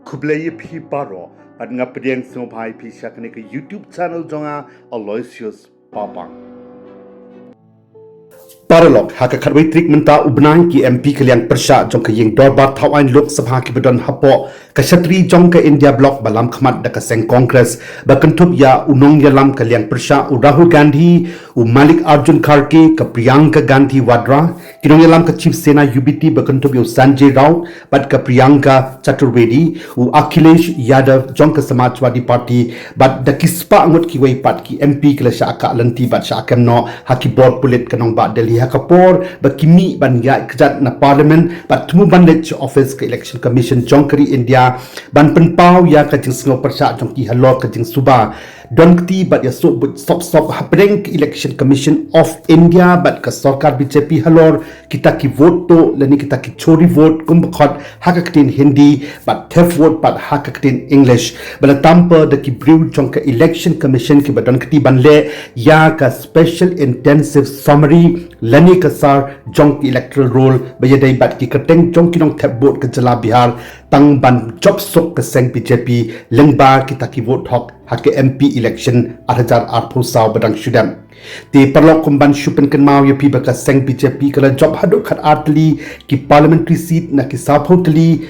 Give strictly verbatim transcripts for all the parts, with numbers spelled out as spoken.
Khublei ïa phi baroh, bad nga pdiang sngewbha ïa phi sha kane ka YouTube channel jong nga, Aloysius Papang. Paralok, ha ka khatwei tarik mynta u bnai, ki M P ka liang pyrshah jong ka ïing dorbar thaw aiñ Lok Sabha kiba don hapoh ka shatri jong ka India Bloc ba lam khmat da ka seng Congress, ba kynthup ïa u nongïalam ka liang pyrshah u Rahul Gandhi, u Mallikarjun Kharge, ka Priyanka Gandhi Vadra, ki nongïalam ka Shiv Sena U B T ba kynthup ïa u Sanjay Raut bad ka Priyanka Chaturvedi, u Akhilesh Yadav jong ka Samajwadi Party, bad da ki spah ngut kiwei pat ki M P ki la shah kah lynti bad shah kem noh ha ki bor pulit ka nongbah Delhi ha ka por ba ki mih ban ïaid kjat na Parliament bad thmu ban leit sha office ka Election Commission jong ka ri India ban pynpaw ïa ka jingsngew pyrshah jong ki halor ka jingsuba don kti bad ïa sop buit sop sop hapdeng ka Election Commission of India bad ka sorkar B J P halor kita ki vote tuh lane kita ki chori vote, kum ba khot ha ka ktien Hindi, bad theft vote pat ha ka ktien English. Ba la tam pat da ki briew jong ka Election Commission kiba don kti ban leh ïa ka Special Intensive Summary lane ka SIR jong ki electoral roll ba ïadei bad ki kyrteng jong ki nongthep vote ka jylla Bihar, tang ban jop suk ka seng B J P lyngba kita ki vote hok ha ka M P election ar hajar arphew saw ba dang shu dep. Te paralok, kum ban shu pynkynmaw ïa phi ba ka seng B J P ka la jop haduh khatar tylli ki parliamentary seat na ki sawphew tylli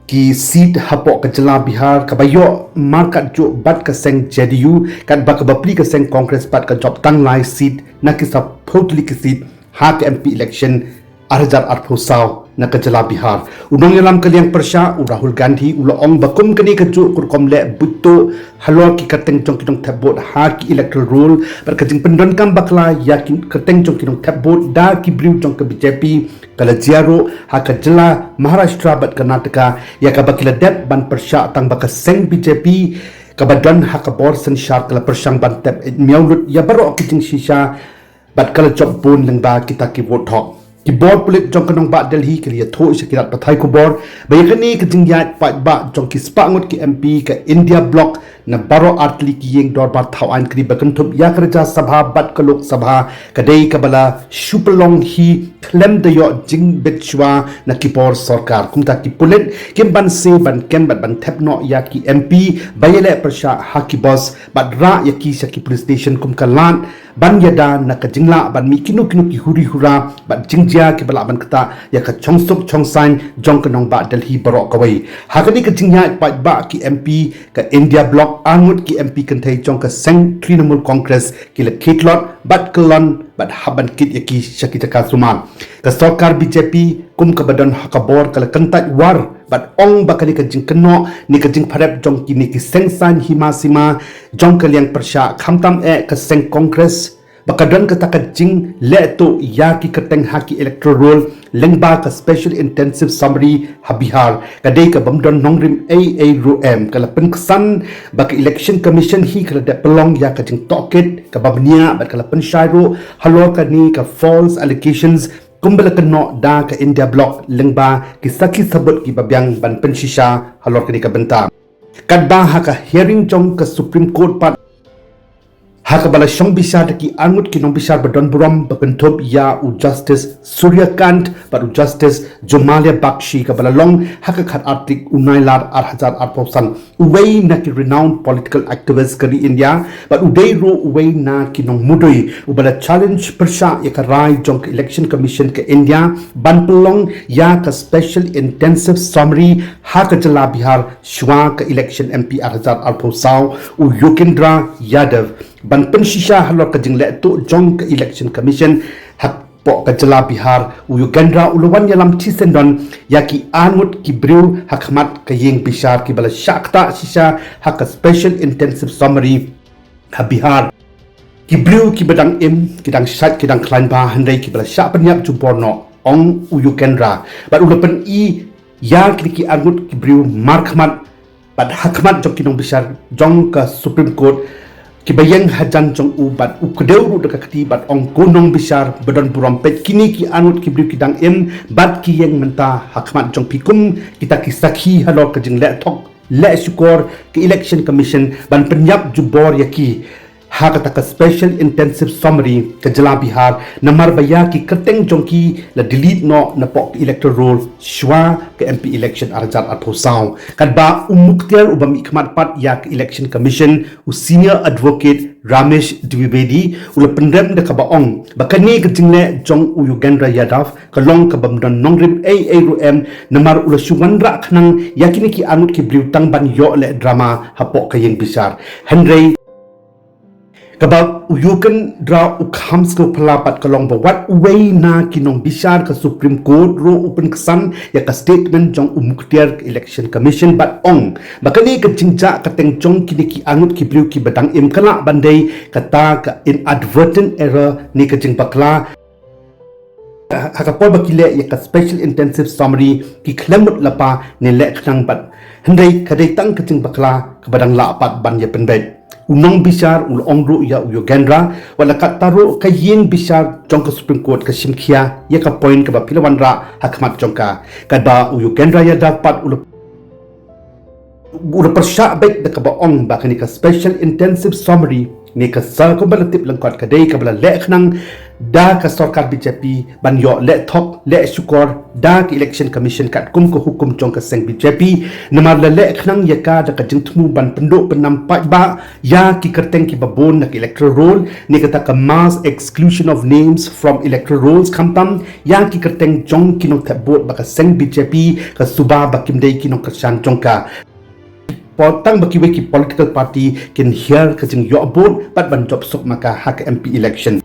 ki seat hapoh ka jylla Bihar, kaba ïoh markatjuh bad ka seng J D U, katba ka bapli ka seng Congress pat ka jop tang lai seat na ki sawphew tylli ki seat ha ka M P election ar hajar arphew saw na ka jylla Bihar. U nongïalam ka liang pyrshah u Rahul Gandhi u la ong ba kum kane kajuh ka rukom leh buit tuh halor ki kyrteng jong ki nongthep vote ha ki electoral roll bad ka jingpyndonkam bakla ïa ki kyrteng jong ki nongthep vote da ki briew jong ka B J P ka la jia ruh ha ka jylla Maharashtra bad Karnataka, ïa kaba ki la dep ban pyrshah tang ba ka seng B J P kaba don ha ka bor synshar ka la pyrshang ban tep ïa miaw lut ïa baroh ki jingshisha bad ka la jop bun lyngba kita ki vote hok. Ki bor pulit jong ka nongbah Delhi ki la ïathuh sha ki lad pathai khubor ba ïa kane ka jingïaid paidbah jong ki spah ngut ki M P ka India Bloc na baroh artylli ki ïing dorbar thaw aiñ kri ba kynthup ïa ka Rajya Sabha bad ka Lok Sabha ka dei kaba la shu pynlong hi khlem da ïoh jingbit shuwa na ki bor sorkar. Kumta ki pulit kim banse ban kem bad ban thep noh ïa ki M P ba ïaleh pyrshah ha ki bus bad rah ïa ki sha ki police station kum ka lad ban ïada na ka jinglah ban mih kino kino ki huri hura bad jingjia kiba lah ban ktah ïa ka chongsuk chongsaiñ jong ka nongbah Delhi baroh kawei. Ha kane ka jingïaid paidbah ki M P ka India Bloc, arngut ki M P kynthei jong ka seng Trinamool Congress ki la khie tlot bad kyllon bad hap ban kit ïa ki sha ki jaka sumar. Ka sorkar B J P kum kaba don ha ka bor ka la kyntait war bad ong ba kane ka jingkynnoh ne ka jingpharep jong kine ki seng saiñ hima sima jong ka liang pyrshah, khamtam eh ka seng Congress, ba ka don kata ka jingleh tuh ïa ki kyrteng ha ki electoral roll lyngba ka Special Intensive Summary ha Bihar ka dei ka bym don nongrim ei ei ruh em. Ka la pynksan ba ka Election Commission hi ka la dep pynlong ïa ka jingtohkit kaba bniah bad ka la pynshai ruh halor kane ka false allegations kumba la kynnoh da ka India Bloc lyngba ki sakhi sabut kiba biang ban pynshisha halor kane ka bynta. Katba ha ka hearing jong ka Supreme Court pat, ha kaba la shong bishar da ki arngut ki nongbishar ba don burom ba kynthup ïa u Justice Surya Kant bad u Justice Jumalia Bakshi, kaba la long ha ka khatar tarik u Nailar ar hajar arphew san, uwei na ki renowned political activist ka ri India bad u dei ruh uwei na ki nongmudui uba la challenge pyrshah ïa ka rai jong ka Election Commission ka India ban pynlong ïa ka Special Intensive Summary ha ka jylla Bihar shuwa ka election M P ar hajar arphew saw, u Yogendra Yadav, ban pynshisha halor ka jingleh tuh jong ka Election Commission hapoh ka jylla Bihar. U Yogendra u la wan ïalam shisyndon ïa ki arngut ki briew ha khmat ka ïing bishar kiba la shah ktah shisha ha ka Special Intensive Summary ha Bihar. Ki briew kiba dang im, ki dang shait, ki dang khlaiñ bha, hynrei kiba la shah pynïap jubor noh, ong u Yogendra. Bad u la pyni ïa kine ki arngut ki briew markhmat bad hakhmat jong ki nongbishar jong ka Supreme Court kiba ïeng hajan jong u, bad u kdew ruh da ka kti bad ong, ko nongbishar ba don burom, peit kine ki arngut ki briew ki dang im bad ki ïeng mynta hakhmat jong phi kum kita ki sakhi halor ka jingleh thok leh shukor ka Election Commission ban pynïap jubor ïa ki. ha kata ka Special Intensive Summary ka jylla Bihar, namar ba ïa ki kyrteng jong ki la delete noh napoh ka electoral roll shuwa ka M P election ar hajar arphew saw. Katba u Mukhtiar uba mihkhmat pat ïa ka Election Commission, u Senior Advocate Ramesh Dwivedi u la pynrem da kaba ong ba kane ka jingleh jong u Yogendra Yadav ka long kaba ym don nongrim ei ei ruh em, namar u la shu wanrah khnang ïa kine ki arngut ki briew tang ban ïoh leh drama hapoh ka ïing bishar. Hynrei kaba u Yogendra u kham sngewphylla pat ka long ba wat uwei na ki nongbishar ka Supreme Court ruh u pynksan ïa ka statement jong u Mukhtiar ka Election Commission bad ong ba kane ka jingjia kyrteng jong kine ki arngut ki briew kiba dang im ka lah ban dei kata ka inadvertent error ne ka jingbakla ha ka por ba ki leh ïa ka Special Intensive Summary ki khlem mut lypa ne leh khnang bad. Hynrei ka dei tang ka jingbakla kaba dang lah pat ban ïa pynbeit. U nongbishar u la ong ruh ïa u Yogendra, wat la katta ruh ka ïing bishar jong ka Supreme Court ka shim khia ïa ka point kaba phi la wanrah ha khmat jong ka. Katba u Yogendra Yadav pat u la u la pyrshah beit da kaba ong ba kane ka Special Intensive Summary ne ka sa kumba la tip lyngkot ka dei kaba la leh khnang da ka sorkar B J P ban ïoh leh thok leh shukor da ka Election Commission katkum ka hukum jong ka seng B J P, namar la leh khnang ïa ka da ka jingthmu ban pynduh pynnam paidbah ïa ki kyrteng kiba bun na ka electoral roll ne kata ka mass exclusion of names from electoral rolls, khamtam ïa ki kyrteng jong ki nongthep vote ba ka seng B J P ka suba ba kim dei ki nongkyrshan jong ka. Por tang ba kiwei ki political party kin hiar ka jingïoh vote bad ban jop suk ma ka ha ka M P election.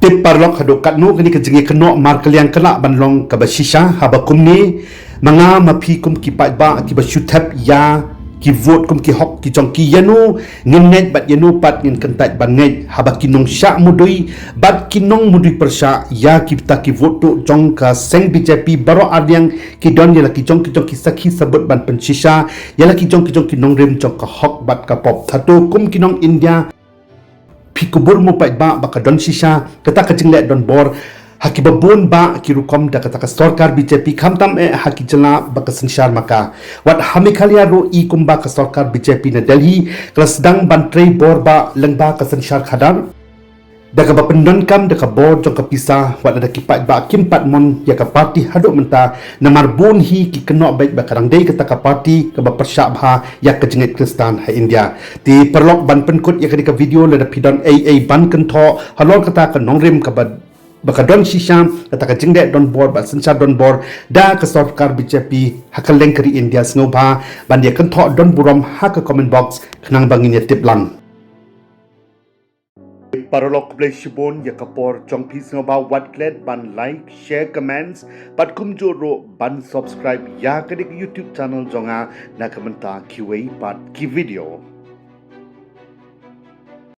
Tip paralok, haduh katno kane ka jingïakynnoh markylliang ka lah ban long kaba shisha haba kumne ma nga ma phi kum ki paidbah kiba shu thep ïa ki vote kum ki hok ki jong ki, ïano ngin ngeit bad ïano pat ngin kyntait ban ngeit haba ki nongshah mudui bad ki nongmudui pyrshah ïa kita ki vote tuh jong ka seng B J P baroh arliang ki don ïa la ki jong ki jong ki sakhi sabut ban pynshisha ïa la ki jong ki jong ki nongrim jong ka hok bad ka pop. Hato kum ki nong India phi kubur mo paidbah ba ka don shisha kata ka jingleh donbor ha kiba bun bah ki rukom da kata ka sorkar B J P, khamtam eh ha ki jylla ba ka synshar ma ka. Wat ha Meghalaya ruh i kumba ka sorkar B J P na Delhi ka la sdang ban trei bor bah lyngba ka synshar khadar da kaba pyndonkam da ka bor jong ka pisa, wat lada ki paidbah kim pat mon ïa ka party haduh mynta, namar bun hi ki kynnoh beit ba ka dang dei kata ka party kaba pyrshah bha ïa ka jingngeit Khristan ha India. Te paralok, ban pynkut ïa kane ka video, lada phi don ei ei ban kynthoh halor kata ka nongrim kaba ba ka don shisha kata ka jingleh donbor bad synshar donbor da ka sorkar B J P ha kylleng ka ri India, sngewbha ban ïa kynthoh don burom ha ka comment box khnang ba ngin ïa tip lang. Paralok, khublei shibun ïa ka por jong phi, sngewbha wat klet ban like, share, comments bad kumjuh ruh ban subscribe ïa kane ka YouTube channel jong nga na ka bynta kiwei pat ki video.